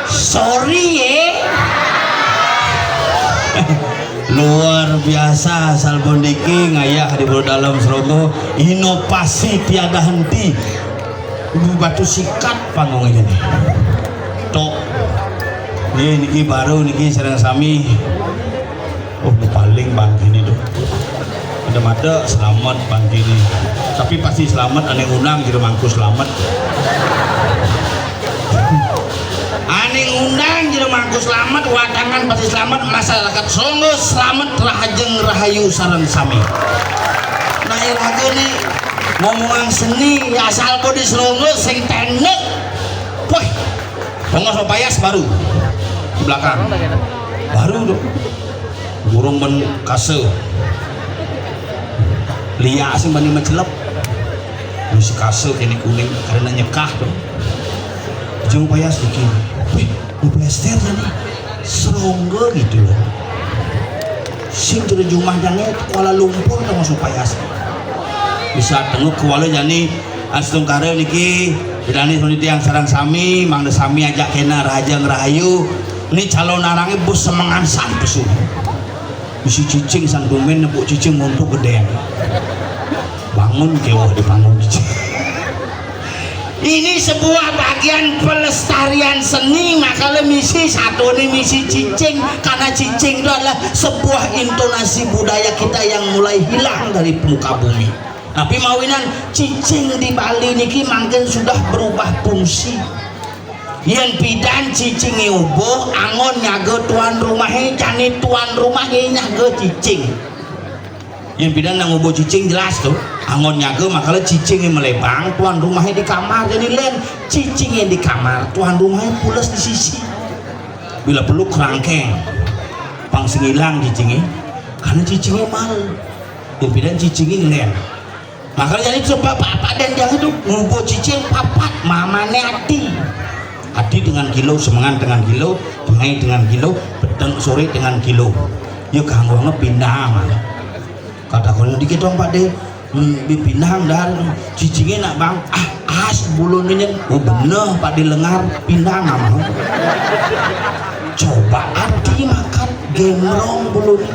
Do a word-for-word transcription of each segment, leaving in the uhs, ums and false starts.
Sorry ye. Luar biasa, asal pun niki ngayah di Bulu Dalem Selonggo, inovasi tiada henti. Batu sikat panggung ini. Tok. Ye, niki baru niki sareng sami. Oh, paling bangkini tuh. Ada mata selamat bangkini. Tapi pasti selamat, ane ngundang jero mangku selamat. Ane ngundang jero mangku selamat, watangan pasti selamat, masyarakat Selonggo selamat, rahajeng rahayu sareng sami. Nah, iraga nih ngomongan seni asal kok di Selonggo sing tenek. Wah, Tongos Payas baru di belakang. Baru tuh. Burung ben kase. Liak sing bani mencelep. Misi kase kene kuning karena nyekah tuh. Jeng Payas bikin. Wih, mau plester tadi. Serongga gitu loh. Sing terjemah jane Kuala Lumpur Tongos Payas. Bisa tengok Kuala jani astungkara niki. Bedane suni tiang sareng sami, mangda sami ajak kena raja ngerahayu. Ni calon arange bos semengan san pesu. Bisi cicing san dumen nepuk cicing montok gedeng. Bangun kewah di panggung cicing. Ini sebuah bagian pelestarian seni, makanya misi satu ini misi cicing, karena cicing itu adalah sebuah intonasi budaya kita yang mulai hilang dari muka bumi. Tapi mawinan cicing di Bali niki mangkin sudah berubah fungsi. Yen pidan cicinge ubuh, anggon nyaga tuan rumahe, jani tuan rumahe nyaga cicing. Yen pidan nang ubuh cicing jelas tuh, anggon nyaga makala cicinge melebang, tuan rumahe di kamar, jadi len cicinge di kamar, tuan rumahe pules di sisi. Bila peluk kerangkeng, pang sing ilang cicinge, karena cicinge mal. Yen pidan cicinge nglen. Makanya itu bapak Pak Dendang itu ngubuh cicing papat, mamane Adi. Adi dengan kilo, semengan dengan kilo, bengai dengan kilo, peteng sore dengan kilo. Ya kanggo pindah mah. Kata kono dikit dong Pak De. Hmm, pindah dar cicinge nak bang. Ah, as bulune nyen. Oh bener Pak De lengar pindah mah. Coba Adi makan gemrong bulune.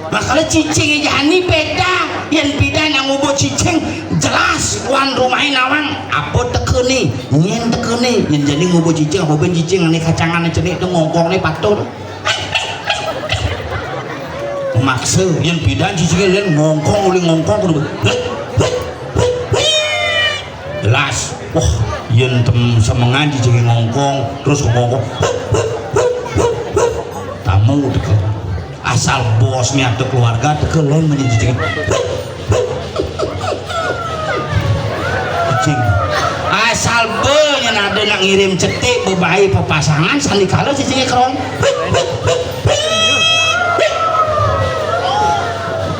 Makanya cicing jani beda. Yen beda nang ngubuh cicing jelas tuan rumahe nawang apa tekene, nyen tekene. Yen jani ngubuh cicing, apa ben cicing ane kacangan cenik to ngongkongne patur. Maksa yen beda cicinge len ngongkong uli ngongkong kudu. Jelas. Wah, yen tem semengan cicinge ngongkong, terus ngongkong. Tamu teko. Asal bosnya atau keluarga teko lon meni cicinge. Cicing. Asal be yen ada nak ngirim cetik bebai pepasangan sandikala cicinge kerong.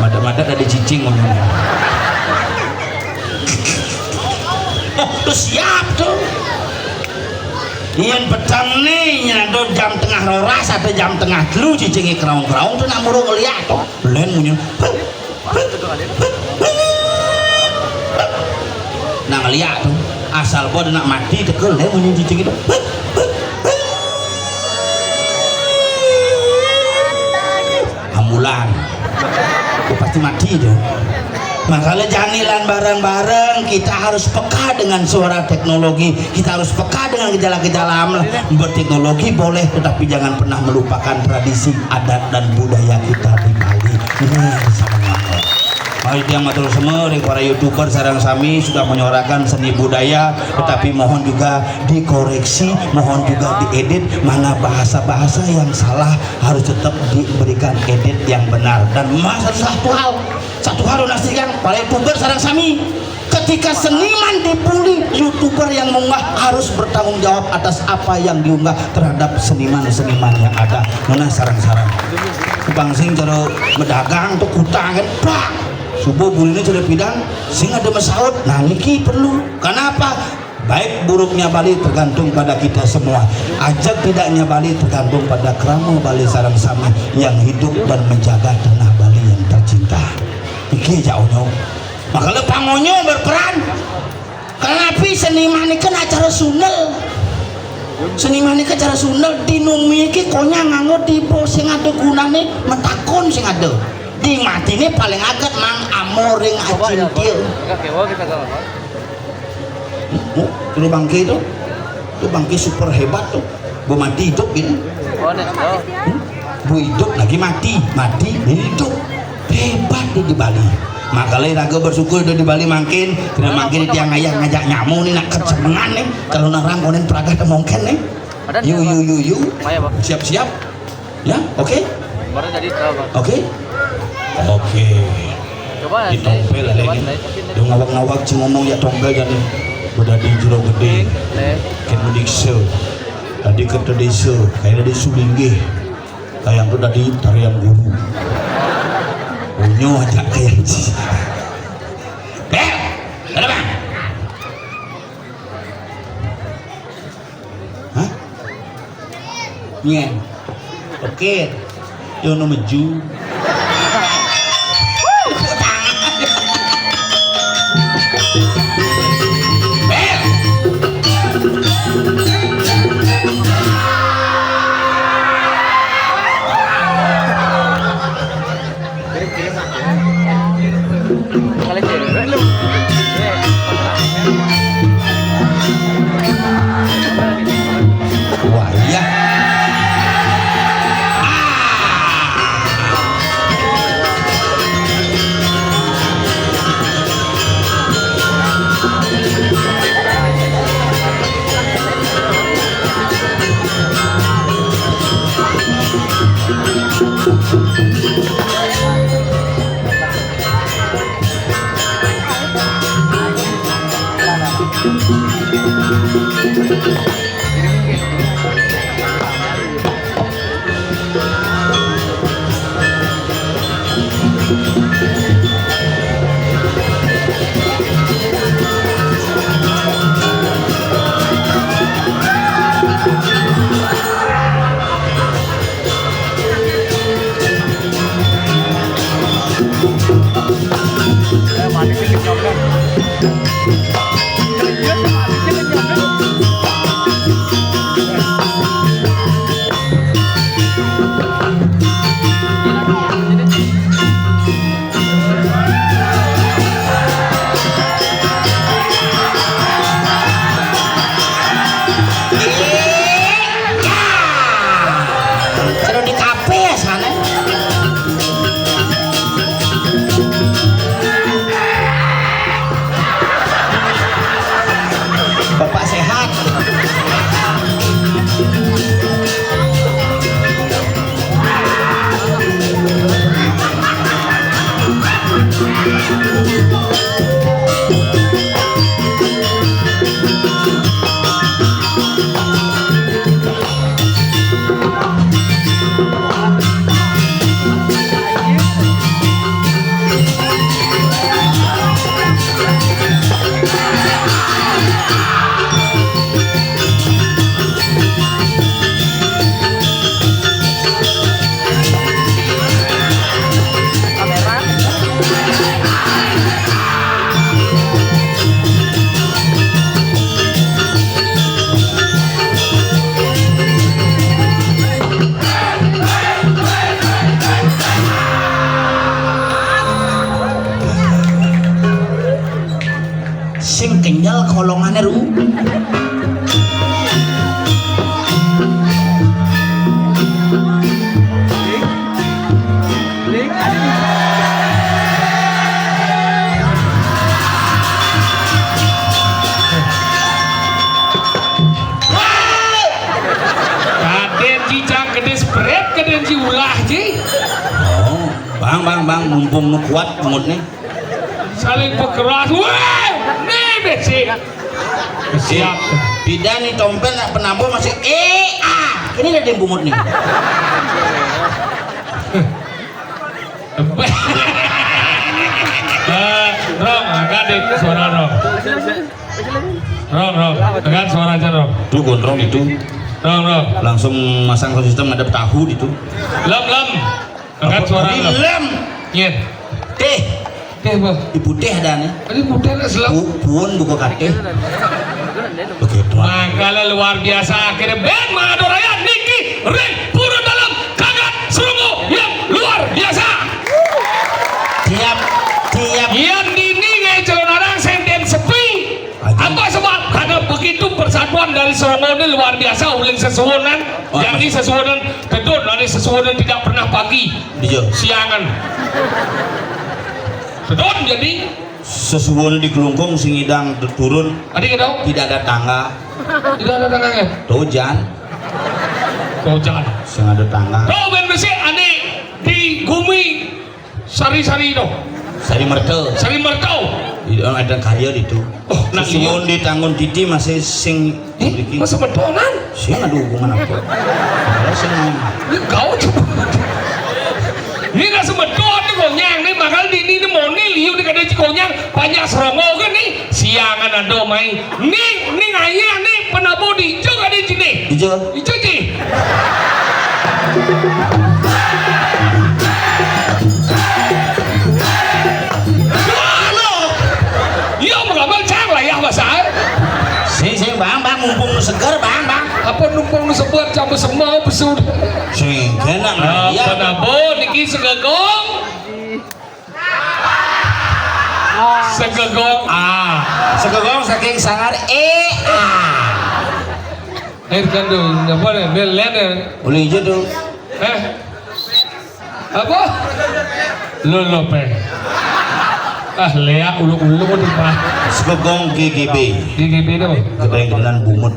Mada-mada ada cicing ngomongnya. Oh, tuh siap tuh. Yen peteng nih, nyadot jam tengah roras atau jam tengah telu cicinge keraung-keraung tuh nak murung ngeliat tuh. Len munyi. Nah ngeliat tuh, asal gua nak mati tekel len munyi cicinge tuh. Ambulan. Oh, pasti mati dong. Makanya janilan bareng-bareng kita harus peka dengan suara teknologi, kita harus peka dengan gejala-gejala alam. Berteknologi boleh, tetapi jangan pernah melupakan tradisi adat dan budaya kita di Bali. Ini yang harus sama. Mari tiang matur semua dari para youtuber sarang sami sudah menyuarakan seni budaya, tetapi mohon juga dikoreksi, mohon juga diedit, mana bahasa-bahasa yang salah harus tetap diberikan edit yang benar. Dan masa satu hal, satu hal yang para youtuber sarang sami, ketika seniman dibully, youtuber yang mengunggah harus bertanggung jawab atas apa yang diunggah terhadap seniman-seniman yang ada. Mana sarang-sarang bang sing cara medagang tuh kutang kan, pak subuh bulinya cara bidang sing ada mesaut. Nah niki perlu. Kenapa? Baik buruknya Bali tergantung pada kita semua. Ajab tidaknya Bali tergantung pada krama Bali sarang sami yang hidup dan menjaga tanah Bali yang tercinta. Iki jauhnya. Makanya pangonyo berperan. Kenapa seniman ini kan acara sunel? Seniman iki cara Sunda dinumi iki konyang nganggo tipe sing ada gunane, metakon sing ada. Di matine paling aget mang amoring acil dia. Enggak kecewa kita kalau apa? Oh, itu bangke itu. Itu bangke super hebat tuh. Bu mati hidup gitu. Oh, nih, oh. Hmm? Bu hidup lagi mati, mati hidup. Hebat tuh di Bali. Makanya raga bersyukur udah di Bali mangkin, tidak mangkin tiang ayah ngajak nyamu nih nak kesemengan nih. Kalau narang konen peragah temongken nih. Yu yu yu yu. Siap-siap. Ya, oke? Kemarin tadi tahu, Bang. Oke? Oke. Coba, ditompel saya, aja coba, ini. Saya, tapi ini. Yang ngawak-ngawak cing ngomong ya tompel jadi. Udah di jero gede. Nih. Ken medikse. Tadi ke desa, kayak di Sulinggih. Kayak tuh tadi tarian guru. Unyu aja kayak sih. Eh, ada bang. Hah? Nyen. Oke. Yo no meju. Wah, iya. Terus di kafe ya sana. Bapak sehat. Sing kenyal kolongane ru. Kaden cicak gede spread, kaden ci ulah ci. Oh, bang, bang, bang, mumpung nu kuat moodnya. Saling berkeras. Weh, nih besi. Siap. Bida nih tompel nak penambo masih eh ah. Ini udah dia bungut nih. Eh, Rong, angkat deh suara Rong. Rong, Rong, angkat suara aja Rong. Tuh gondrong itu. Rong, Rong. Langsung masang sound system ngadep tahu itu. Lem, lem. Angkat suara lem. Lem. Iya. Teh. Teh apa? Ibu teh ada nih. Tadi putih lah selap. Pu-, puun buka kateh. Begitu. Mangkana luar biasa, akhirnya band Manado Raya niki ring Pura Dalem kagat srungu yang luar biasa. Tiap, tiap. Yang dini ngai calon arang senten sepi. Aduh. Apa sebab? Karena begitu persatuan dari srungu ini luar biasa, uling sesuwunan, oh, yang ini sesuwunan, tedun, ada sesuwunan tidak pernah pagi. Iya. Siangan. Tedun jadi. Sesuwun di Klungkung sing ngidang turun. Adi gitu? Tidak ada tangga. Tidak ada tangga, ya? Tojan. Tojan. Sing ada tangga. Tuh, ben besi, ane di gumi sari-sari itu. Sari Merto. Sari Merto. Di, oh, ada karya di itu. Oh, nah, sesuwun iya. Di Tanggun Titi masih sing Eh, mriki. Masa bedonan? Sing ada hubungan apa? Kalau sing ini kau coba. Ini rasa bedon nih konyang nih, bakal di ini nih moni liu nih kada konyang banyak serongo kan nih. Siangan ada main. Nih, nih ngayah nih penabo di ijo kada sini. Ijo. Ijo ji. Wah, lo. Iya, mengabal cang lah ya, Mas, ah. Sing, sing, Bang, Bang, mumpung nu seger, Bang, Bang. Apa numpung nu seger, campur semua, besud. Sing, kena, nah, iya. Apa nabo, niki segegong? Segegong, ah. Segegong saking sangar, eh, ah. Air kandung, apa nih? Bel, lihat ya. Boleh hijau tuh. Eh? Apa? Lo, lo, pe. Ah, Lea, ulu-ulu, nih, Pak. Segegong G G B. G G B itu. Gedeng-gedengan bungut.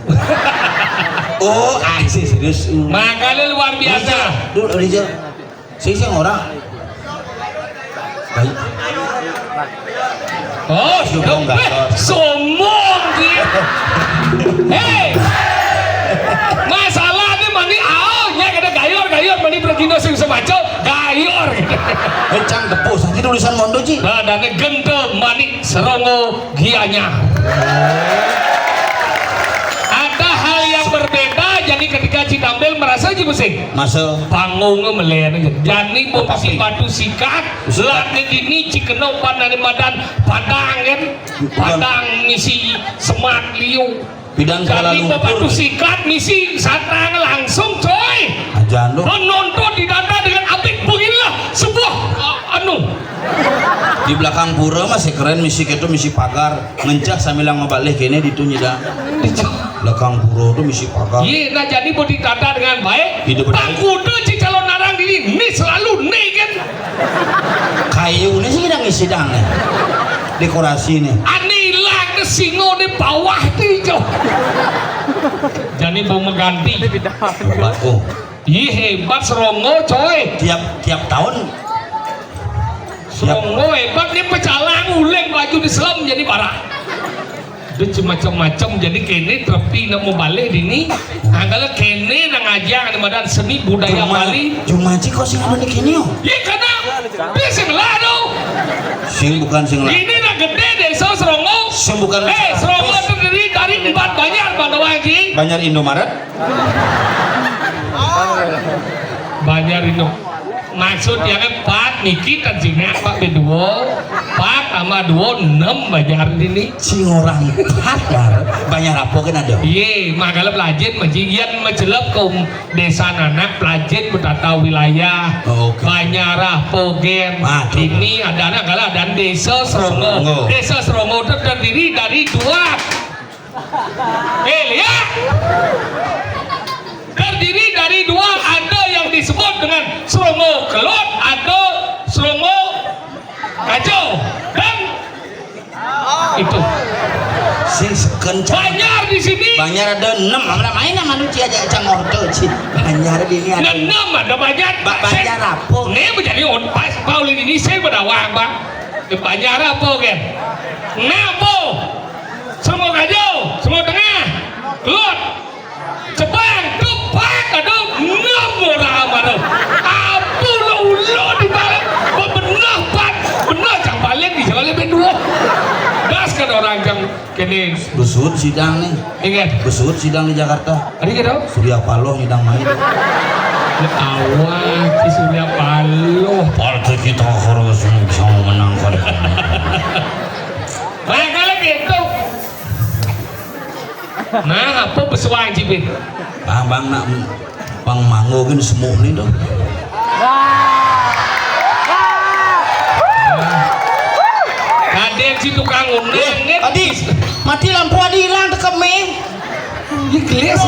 Oh, ah, sih, serius. Makanya luar biasa. Dulu, Rizal. Sing, sing ora. Baik. Oh, Sombong, eh, Gatot. Sombong dia. Hei. Masalah ni mani ao, nya kada gayor, gayor, mani bergina sing semaco, gayor. Eh, cang tepuh saja tulisan mondo, Ji. Badannya gendel, mani serongo, gianya. Ada hal yang berbeda, jadi ketika Citampil merasa ji mesti. Masa? Panggung melen. Jani bungsi batu sikat, Lagi dini cikeno panane madan padang kan? Padang misi semat liu. Bidang kepala lumpur. Sikat misi satang langsung, coy. Aja, Nduk. Menonton di data dengan apik, beginilah sebuah, uh, anu. Di belakang pura masih keren, misi ketu, misi pagar. Ngencah sambil yang mabalih kene ditu nyida. Belakang pura tu misi pagar. Iya, nah jadi mau ditata dengan baik. Hidup. Takutnya si calon arang ini, ini selalu nih kan. Kayu ni sih nang isi dang ni. Dekorasi ni. Ani ilang ke singo ni bawah tu hijau. Jadi mau mengganti. Hebat, oh. Ih, hebat serongo, coy. Tiap, tiap tahun. Serongo hebat ni pecalang uling baju di selem jadi parah. Dia macam-macam, jadi kene trepi nak mau balik dini. Angkala kene nang aja ada madan seni budaya Bali. Cuma cik kau sing anu ni kene, oh. Iya, karena dia sing lah tu. Sing bukan sing lah. Ini nak gede desa Serongo. Sing bukan. Eh, Serongo terdiri dari empat banjar, Pak Doang, Ji. Banjar Indomaret. Banjar Indomaret. Maksud yang empat niki kan singak Pak beduo, empat tambah duo, enam banjar ini. Sing orang empat, Bar. Banjar apa kan ada? Iya, makanya pelajit majigian macelep ke um-, desa nanak pelajit bertata wilayah. Oke. Banjar apa gen? Ini ada anak kalau ada desa Serongo. Serongo. Desa Serongo itu terdiri dari dua. Eh, lihat. Terdiri dari dua, ada yang disebut dengan Serongo Kelot atau Serongo Kacau. Dan itu. Sing seken, Cang. Banjar di sini. Banjar ada enam, mana main nama nu cia aja, Cang, orto, Ci. Banjar di ini ada. Enam ada banjar. Ba-, banjar apa? Ini menjadi on-, pas Paulin ini saya berdawang, Bang. Banjar apa, kan? Napa? Semua Kajau, Semua Tengah, Kelut, Jepang, Depak, aduh, enam orang amat tu. Apa lo ulo di balik? Bebenah pat, benah cang balik di jalan lebih dua. Das kan orang cang kene. Besut sidang ni. Ingat. Besut sidang di Jakarta. Ada gitu? Surya Paloh nyidang main. Ya Allah, si Surya Paloh. Partai kita harus bisa menang kali. Makanya gitu. Nah, apa pesuang cipin? Bang, bang nak pang manggo gin semuk ni tu. Ada si tukang undang kan? Adi, mati lampu Adi hilang tekep mi. Di gelas.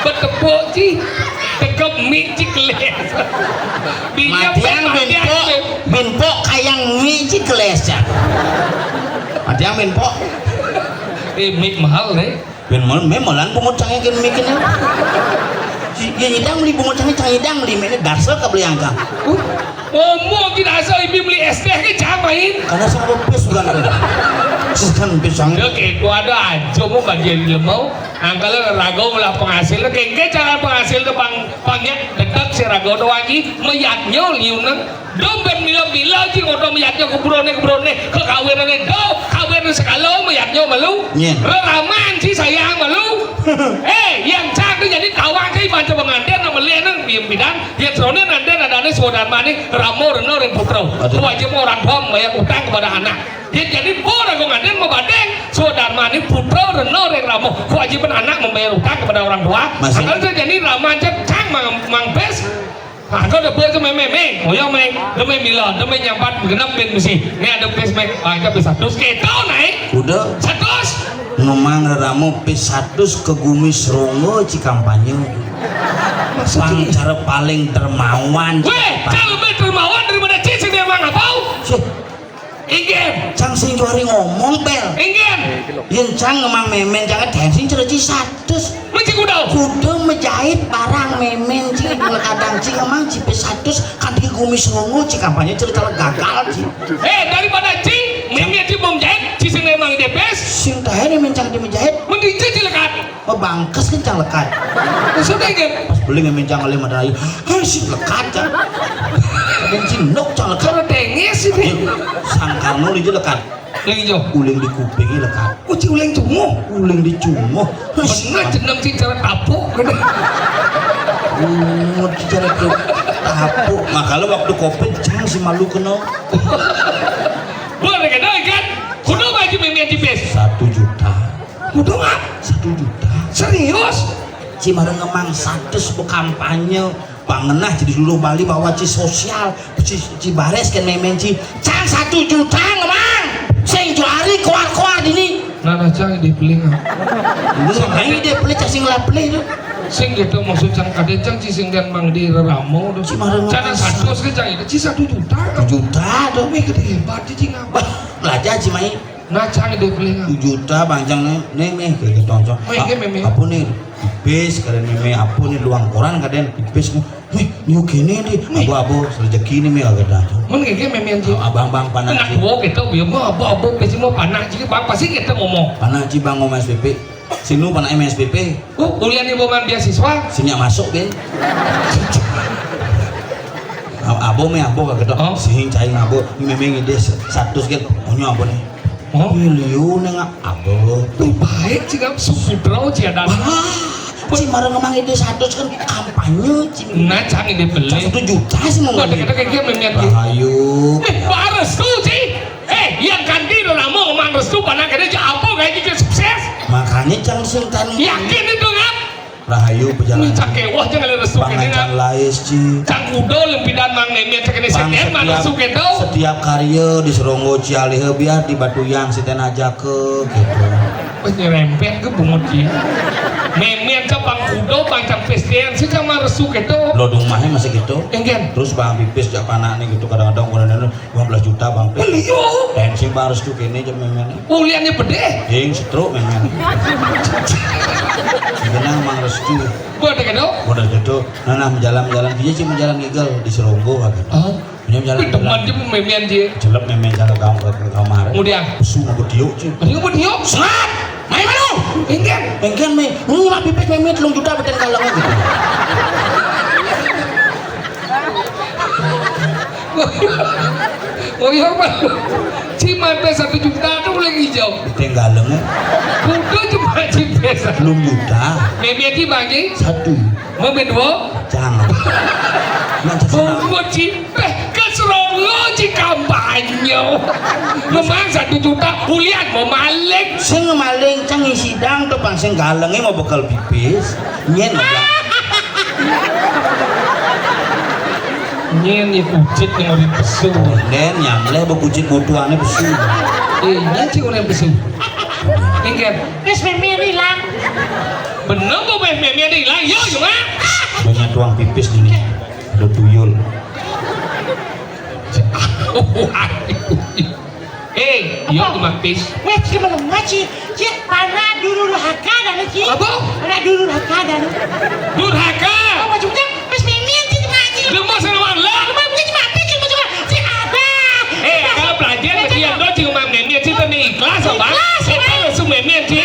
Betepuk ci. Tekep mi ci gelas. Matiang binpok, binpok kayang mi ci gelas ya. Matiang binpok. Eh, mik mahal deh. Ben mul, me mulan bungut cangé gén mik ini. Ci, ya nyidang beli bungut cangé, cang nyidang beli mik ini dasar ka beli angka. Uh, ngomong kita asal ibi beli es teh ke cang main. Karena sama bepes bukan. Sekan pisang. Oke, ku ada aja mau bagian lemau. Angkal rago lah penghasil, ke cara penghasil tuh pang pangnya dekat si rago doang ji, meyatnya liunang. Dong ben mila-mila ci ngodo meyatnya kebrone-kebrone, kekawinane do, kawin sekalo meyatnya malu. Reraman ci sayang malu. Eh, yang cak tu jadi tawang ci macam pengantin nama lian nang bim bidang, ya serone nanti nadane sodarmane ramo reno ring putra. Kewajiban orang tua membayar utang kepada anak. Ya jadi orang pengantin mebadeng sodarmane putra reno ring ramo. Kewajiban anak membayar utang kepada orang tua. Kalau jadi raman cak cang mang mang pes. Aku udah buat tuh meme, meme, oh ya meme, demi mila, demi nyampat genep bin besi. Ini ada pes meme, ah itu pes satu, keto naik. Udah. Satu. Ngemang reramo pes satu ke gumi seronggo ci kampanye. Pang cara paling dermawan. Weh, cara lebih dermawan daripada ci sing emang apa? Inggih. Cang sing juari ngomong pel. Inggih. Yen cang ngemang memen cang tensin cara ci satus. Mesti kuda. Kuda menjahit barang memen ci kadang ci ngemang ci pe satus kanti gumi seronggo ci kampanye cerita gagal ci. Eh daripada ci memen ci mau menjahit ci sing emang depes. Sing tahe memen cang di menjahit. Mending ci lekat. Pebangkes kencang lekat. Maksudnya kan? Pas beli memencang oleh madai, hei si lekat kan. Dan si nok cang lekat. Kalau tengis ini. Sang Karno itu lekat. Lagi jo. Uling di kupingnya lekat. Uci uling cunguh. Uling di cunguh. Benar jeneng si cara tapuk. Umut cara tapuk. Makanya waktu covid cang si malu kena. Boleh kan? Kan? Kudu baju meme tipis. Satu juta. Kudu nggak? Satu juta. Serius? Ci mareng ngemang satus bu kampanye pangenah jadi dulu Bali bawa ci sosial ci, ci bares kan memen ci cang satu juta ngemang sing juari keluar-keluar dini. Nah, nah cang di peling. Lu main dia peling cang sing lah peling tu. Sing gitu maksud cang kade cang ci sing dan mang di reramo tu. Ci mareng cang satu ke cang itu ci satu juta. Satu juta tu. Wih gede hebat ci ngapa? Belajar ci main. Nah, cang di peling. Juta bang cang nih, nih, nih, kayak gitu cang. Meh, meh, meh. Apa nih? Pipis, kadang meme apa nih luang koran kadang pipis nih. Nih, new gini nih. Nih. Abu-abu, rezeki ini meh agak dah. Mun kayak memen ci. Abang-abang panak ci. Dua kita biar mau apa-apa pasti mau panak ci bang pasti kita ngomong. Panak ci bang ngomong S P P. Sinu panak M S P P. Oh, kuliah nih bukan beasiswa. Sinya masuk bin. Abo meh abo kagak dong. Oh. Sing cai ngabo memeng ide satu sekian. Onyo abo nih. Oh. Miliun nengak abo. Baik sih kan suputra ciadan. Wah, si marang emang ide satu kan kampanye. Nah, cang ide beli. Satu juta sih mau. Ada kita kayak dia memian. Rahayu. Eh, bares tuh sih. Eh, yang ganti udah lama ngomong restu panah kene cak apa gaji ke sukses? Makanya cang sing tani. Yakin itu kan? Rahayu perjalanan. Cak kewah jangan ada restu kene kan. Lais ci. Cang kudo lempidan mang nenek cak kene seten mang restu keto. Setiap karya di Seronggo Cialih biar di Batu Yang seten aja ke gitu. Pas nyerempet ke bungut ci. Memen cak pang kudo pang cang pestian sih cang mang restu keto. Lo rumahnya masih gitu. Enggak. Terus bang pipis cak panak nih gitu kadang-kadang kadang-kadang lima belas juta bang. Beliau. Tensi bang restu kene cak memen. Uliannya pede. Yang setruk memen. Benang mang restu. Gua ada kedo. Modal gitu. Nah, nah menjalan-jalan dia sih menjalan ngigel di Seronggo gitu. Oh. Punya menjalan. Teman dia memen dia. Jelek memen jalan ke kamar. Kemudian. Pesu mau diuk sih. Dia mau diuk. Serat. Main mana? Engken. Engken me. Ngulak pipis memen telung juta beten kaleng gitu. Oh iya, Pak. Cimante satu juta tuh boleh hijau. Tinggalnya. Kudu cuma cimpe satu. Belum juta. Meme di bagi. Satu. Meme dua. Jangan. Nanti sana. Bungkut cimpe ke Seronggo Ci kampanye. Memang satu juta, ulian mau maling. Sing maling cang isi dang to pang sing galengé mau bekel pipis. Nyén. Nyén ya kucit ning ori pesu. Nyén nyamleh bekucit butuhane pesu. Eh, nyén ci orang pesu. Inggih. Wis mémé ilang. Bener kok wis mémé ilang. Yo, yo, Mak. Banyak tuang pipis gini. Ada tuyul. Eh, iya tuh Mak Pis. Weh, ci melengah ci, ci para durhaka dan ci. Apa? Para durhaka dan. Durhaka. Oh, macam macam. Pas mimin ci cuma ci. Lu mau sama lah. Cuma ci mati ci cuma ci ada. Eh, kalau belajar kesian tuh cuma mimin ci tuh nih ikhlas apa? Ikhlas. Kita langsung mimin ci.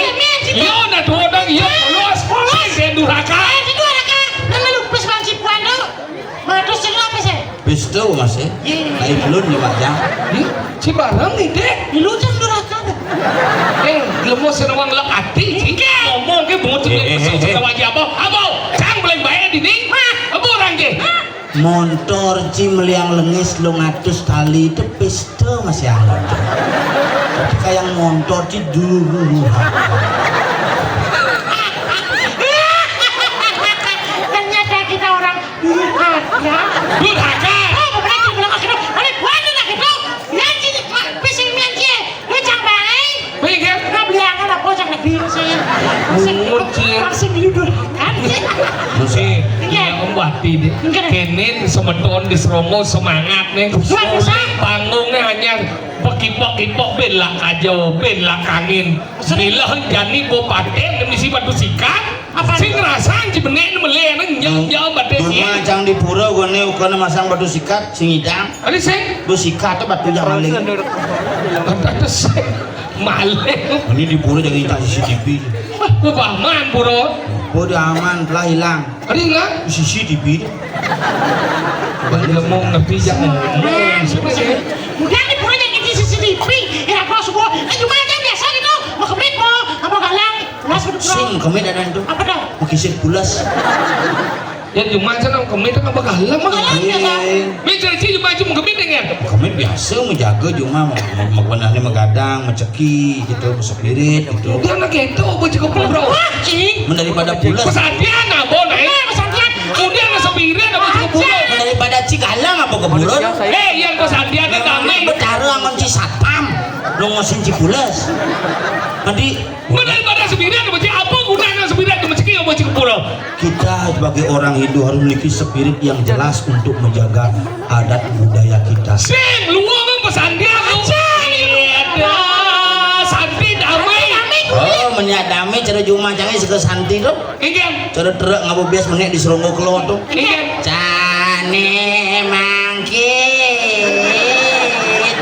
Iya, nah tuh orang iya polos. Polos. Saya durhaka. Eh, ci durhaka. Nama lu pas bang ci puan tuh. Matus sing apa sih? Pis to, Mas, eh. Nah, belum nih, Pak, ya. Hmm? Ci bareng nih, Dek. Lu cang durhaka. Eh, lemu seneng lek ati, ci. Ngomong ke bungut Eh, eh, eh, eh. Apa? Apa? Cang paling baik di ning. Apa orang ke? Montor ci meliang lengis lu ngatus tali itu pis to, Mas, ya. Tapi kayak montor ci dulu. Ternyata kita orang durhaka. Durhaka. Oh, berarti bilang akhirnya, oleh buat anak itu. Ya, ci, Pak, pis mimin ci. Lu cang baik. Baik, ya? Nah, beli angan apa cang lebih saya. Langsung, langsung dulu durhaka. Mesti. Iya. Ya, Om Wati deh. Enggak. Kene semeton di Serongo semangat nih. Wah, bisa. Panggungnya hanya bekipok-kipok, belak aja, belak angin. Milah jani bupati misi batu sikat. Apa? Sing rasang ci benek meleh nang nyang nyang batu sikat. Cuma cang di pura gone ukana masang batu sikat sing idang. Ada sing? Batu sikat tuh batu jang maling. Ada sing. Maling. Ini di pura jadi intas C C T V. Wah, aman pura. Pura aman telah hilang. Ada hilang? C C T V. Balik lemu ngerti ya ngomong. Mudah nih pura jadi C C T V. Ya apa semua. Eh, cuma aja biasa gitu. Mau kemit mau apa galang. Sing kemit ada itu. Apa dah? Makisir pulas. Ya cuma aja nang kemit apa galang mah. Iya. Meja ci cuma cuma kemit ya. Kemit biasa menjaga cuma mau mau menane megadang, meceki gitu, spirit gitu. Dia anak itu apa juga bro. Wah, cing. Mendaripada pulas. Pesantren apa nih? Pesantren. Kemudian spirit apa juga bro. Mendaripada ci galang apa keburun? Eh, yang pesantren damai. Betara ngon ci satpam. Lu ngosin ci pulas. Nanti Mun daripada spirit, mesti apa gunanya spirit, mesti apa, mesti kepura? Kita sebagai orang Hindu harus memiliki spirit yang jelas untuk menjaga adat budaya kita. Sing, lu ngomong pesantian, lu. Iya, dah. Santi damai. Oh, menyadami cara cuma canggih seke santi tu. Iya. Cara terak ngapa bias menek di Serongo Kelo tu. Iya. Cane mangkit.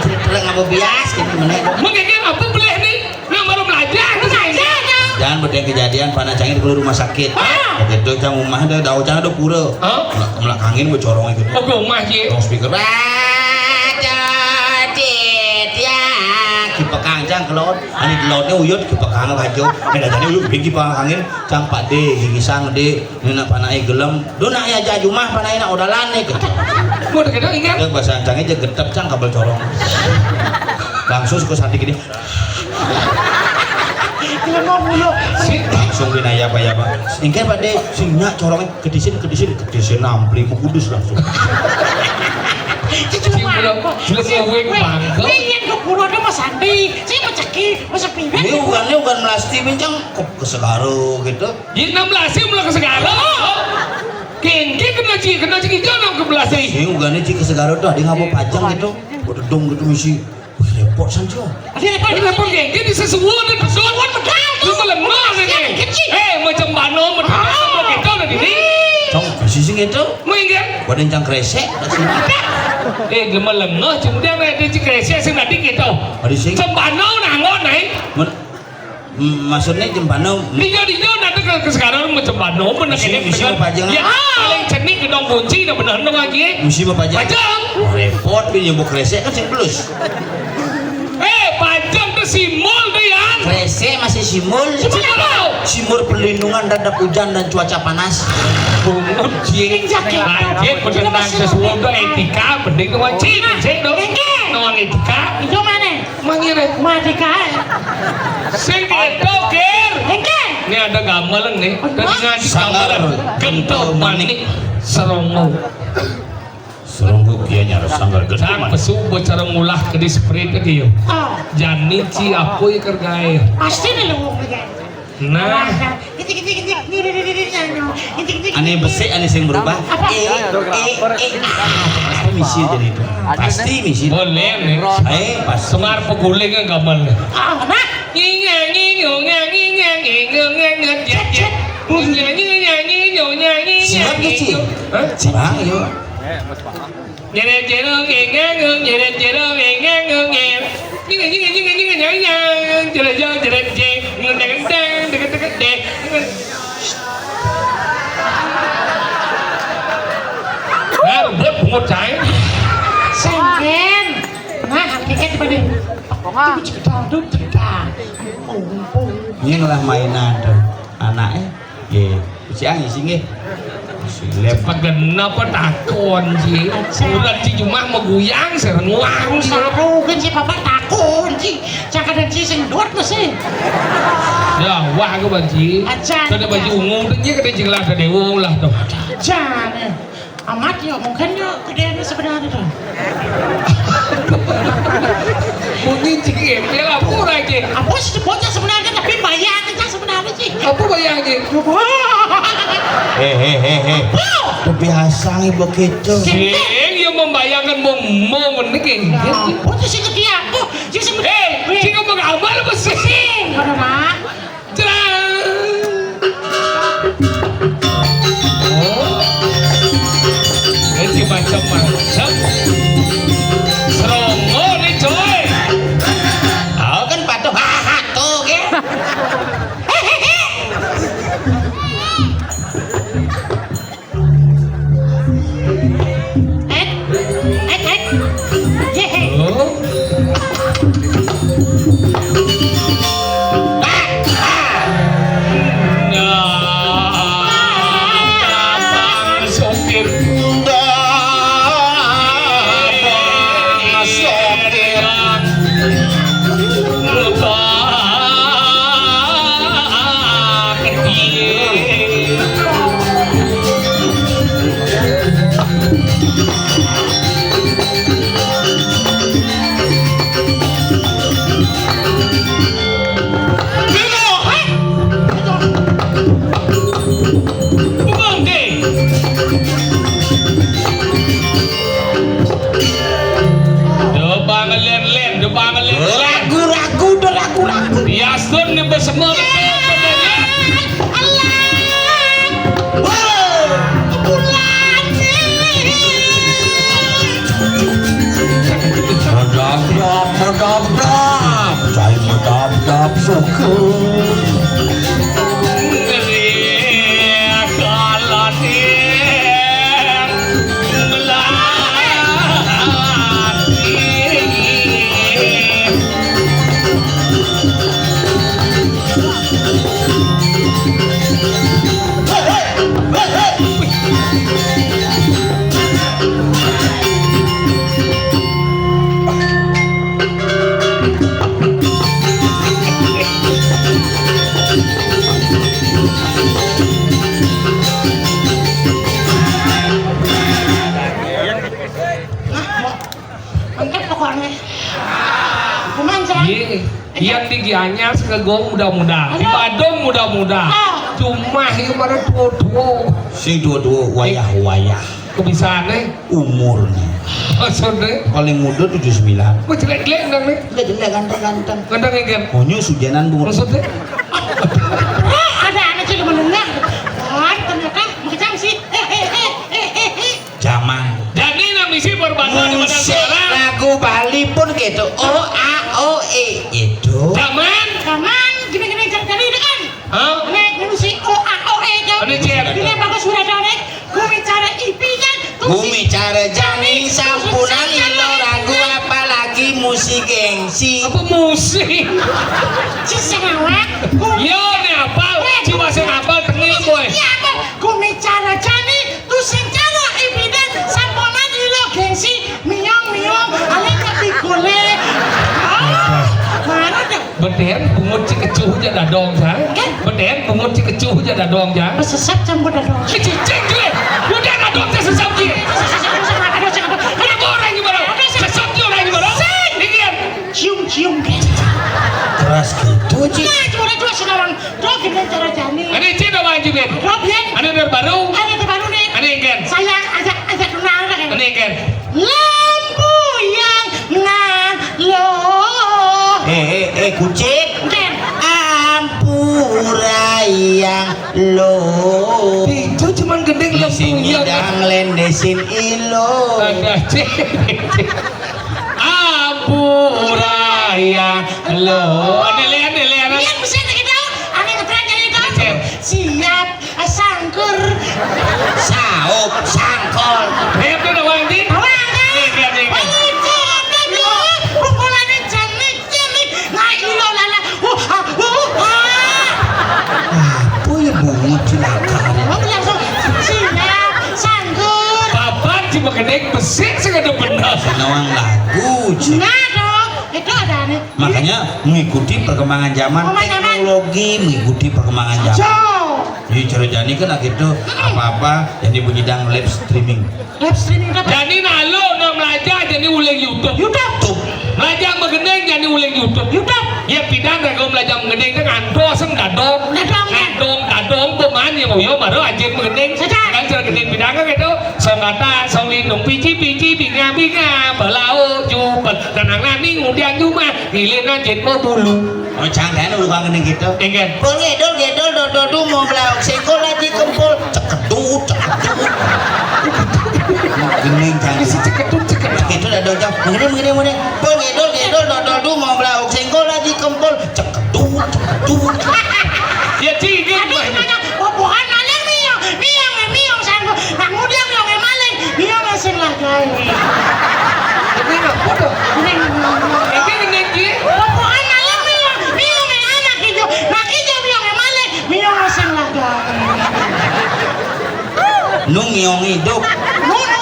Cara terak ngapa bias gitu menek. Mungkin apa boleh ni? Nang baru belajar tu saya. Jangan beda kejadian, panak cangin keluar rumah sakit. Ah. Begitu cang rumah ada, dau cang ada pura. Hah? Melak, melak angin gue corongnya gitu. Oh, gue rumah je. Tong speaker. Baca, dit, ya. Kipekang cang kelot. Ani kelotnya uyut, kipekang kajo. Ini dah jadi uyut, bikin kipekang angin. Cang Pak D, gigi sang D. Ini nak panai gelem. Duh nak ya jajumah panai nak odalan nih. Gua udah gedang ingat. Dia bahasa ancangnya aja getep cang kabel corong. Langsung suka santi gini. Gelem mulu. Langsung binaya apa ya, Pak? Ingat Pak De, sing nyak corongnya kedisin, kedisin, kedisin ampli mau kudus langsung. Itu cuma apa? Gelem weng bangkel. Weng yang kepuro ada Mas Santi. Saya mau ceki, mau sepi. Ini bukannya bukan melasti, mincang ke, ke Segaro gitu. Di enam belas sih mulai ke Segara. Kengke kena ci, kena ci hijau enam belas sih. Sing ugane ci ke Segara tuh, ada ngapa pajang gitu. Bodong gitu misi. Wih, repot san, Jo. Ada repot. Ada repot kengke di sesuwun dan betul. Lu melemah ini. Eh, macam bano, macam bano, kita udah dini. Cong, sisi gitu. Mau ingat? Gua ada yang cang kresek. Eh, lu melemah, cuma dia ada ci kresek sing tadi gitu. Ada sing. Cembano nangon, eh. Men- Hmm, maksudnya cembano. Dia dia nanti ke, ke sekarang mau cembano bener. Misi, ini misi bener. Mau pajang. Ya, paling cenik gedong kunci dah bener dong lagi. Misi mau pajang. Pajang. Oh, repot dia nyebut kresek kan sing plus. Eh, pajang tuh simbol tuh ya. Kresek masih simbol. Simbol apa? Sumur perlindungan terhadap hujan dan cuaca panas. Bungut, jing. Sing sakit. Nah, jing, bener nang sesuatu etika, mending nuan cing, sing dong. Nuan etika. Itu mana? Mangire. Madika. Sing itu, Kir. Engke. Ini ada gamelan nih. Tadi ngaji gamelan. Gento manik serongo. Serungguh kieu nya sanggar gedé. Sang pesu bocah ngulah kedis prit kieu. Ah. Jani ci apa ya kergae. Pasti nih lu. Nah. Ané besik, ané sing berubah. Apa? Eh, eh, eh. Ah, pasti misi jadi itu. Pasti misi. Boleh nih. Eh, pas. Semar peguling kan gamelan. Ah, nah. Nyinyang, nyinyong, nyinyang, nyinyong, nyinyong, nyinyong, nyinyong, nyinyong, nyinyong, nyinyong, nyinyong, nyinyong, nyinyong, nyinyong. Siap, Ci? Hah? Siap, yuk. Nyeret jerong, engang, nyeret jerong, engang, engang. Nyinga, nyinga, nyinga, nyinga, nyang, nyang. Jerejong, jerejeng. Ngedeng, deng, deket, deket, deng. Nah, rebut bungut cai. Senggen. Nah, hakikat pada. Tepuk tangan. Ini lah mainan tuh. Anaknya. Nggih, Gusti, ah, ngisi nggih. Silep. Pagenep apa takon, Ci? Aja. Urang, Ci, cuma meguyang, serenguang, Ci. Saru kan si Bapak takon, Ci. Cakadang, Ci, sing dot mesti. Ya, wah, aku banci. Aja. Kada baju ungu, dia kada jelas, kada dewa lah tuh. Aja, nih. Amat yo, mungkin yo gedéan sebenarnya tuh. Bunyi cing gembel apa lagi? Apa sih bocah sebenarnya, tapi bayang aja sebenarnya sih. Apa bayangnya? Wah. Hé, hé, hé, hé. Apa? Udah biasa nih begitu. Sing, yang membayangkan mau, mau menekin. Nah, bocah sih gede aku. Sih, sih, hé, sih ngomong abal apa sih? Sing, mana, Mak? Cerang. Oh. Ini macam-macam. Serongo nih, coy. Oh, kan patuh. Haha, tuh, ge. Ek, ek, ek. Yehe. Oh. Nah, Abang Sopir. Abang Sopir. Debang len-len, debang len-len. Ragu-ragu, udah ragu-ragu. Biasun nih besemua. Allah. Wah. Bulan. Medabdab, medabdab, cai medabdab syukur. Mantap pokoknya. Kuman, Cang? Iya. Yang di Gianyar segegong muda-muda, di Badung muda-muda. Ah. Cuma yang mana tua-tua. Sing tua-tua, wayah-wayah. Kebisaannya? Umurnya. Maksudnya? Paling muda tujuh sembilan. Kok jelek-jelek, Endang, nih? Jelek-jelek, ganteng-ganteng. Ganteng, ya, Gen? Monyok sujanan bungut. Maksudnya? Eh, ada anak sih menengah. Wah, ternyata macam sih. Eh, eh, eh, eh, eh, eh. Jaman. Jadi nang bisi perbandingan musik sekarang. Lagu Bali pun gitu. O A O E itu. Jaman. Jaman, gini-gini cari-cari itu kan. Hah? Nek musik O A O E itu. Ada cek. Ini bagus sudah tahu nek. Gumi cara I P kan. Gumi cara jani sampunan ilo ragu apalagi musik gengsi. Apa musik? Sesawat. Yo, ini apa? Eh, Beten bungut cikecuh ja dadong, sa. Kan? Beten bungut cikecuh ja dadong, sa. Sesep campur dadong. Cicing, cuy. Udah dadong téh sesep, cuy. Sesep, sesep, sesep, sesep, sesep. Kenapa orang gimana? Sesep, cuy, orang gimana? Sing. Dingin. Cium, cium, gitu. Keras gitu, Ci. Nah, cuma dua sih, orang. Tuh, gini cara jani. Ada Ci ada Wan, Ci, Ben? Rob, ya. Ada terbaru? Ada terbaru, nih. Ada yang kan? Saya ajak, ajak kenal, kan? Ada yang kan? Lampu yang ngalo. Eh, eh, eh, kucing. Ken. Ampura yang lo. Itu cuman gedé lampu yang. Dang lendesin ilo. Ada cek. Ampura yang lo. Ada lihat, ada lihat. Iya, bisa kita. Ada keterangan itu. Siap. Sangkur. Saup, sangkol. Hep, udah, Bang, Ci? Bang, Ci. Nih, lihat, nih, nih. Ayo, Ci, apa, Ci? Pukulannya jenik, jenik. Nah, ilo lala. Uh, ah, uh, ah. Apa ya bungut cilaka? Mau langsung siap, sangkur. Papat cuma gedé besik sih kada benar. Nawang lagu, Ci. Nah, dong. Itu ada nih. Makanya mengikuti perkembangan zaman, teknologi mengikuti perkembangan zaman. Jadi cara jani kan lagi itu apa-apa jadi bunyi dang live streaming. Live streaming apa? Jani nalu, nah, melajah jani uling YouTube. YouTube. Melajah magending jani uling YouTube. YouTube. Ya, pidan raga melajah magending téh ngantos, dadong. Dadong, ya. Dadong, dadong, peman ya, ngoyo, baru ajin magending. Saja. Kan cara gending pidan kan gitu. Song kata, song lindung, pici, pici, binga, binga, belau, jupet, tenang nani, ngudian jumah. Giliran jit mau bulu. Oh, cang kan udah kangen gitu. Enggak. Pengedol gedol dodol dumo belau sengkol lagi kempul cekedut cekedut. Gening cang. Bisa cekedut cekedut. Cekedut ada jam. Mengenai mengenai mengenai. Pengedol gedol dodol dumo belau sengkol lagi kempul cekedut cekedut. Ya, Ci, ini. Aduh, gimana? Bobohan maling miong, miong, miong, sanggup. Nah, ngudiang miong maling, miong sing lah gaé. Ini nggak bodoh. Ini nggak bodoh. Ini nggak, Ci. Bobohan maling miong, miong anak ijo. Nah, ijo miong maling, miong sing lah gaé. Nu miong hidup. Nu, nu.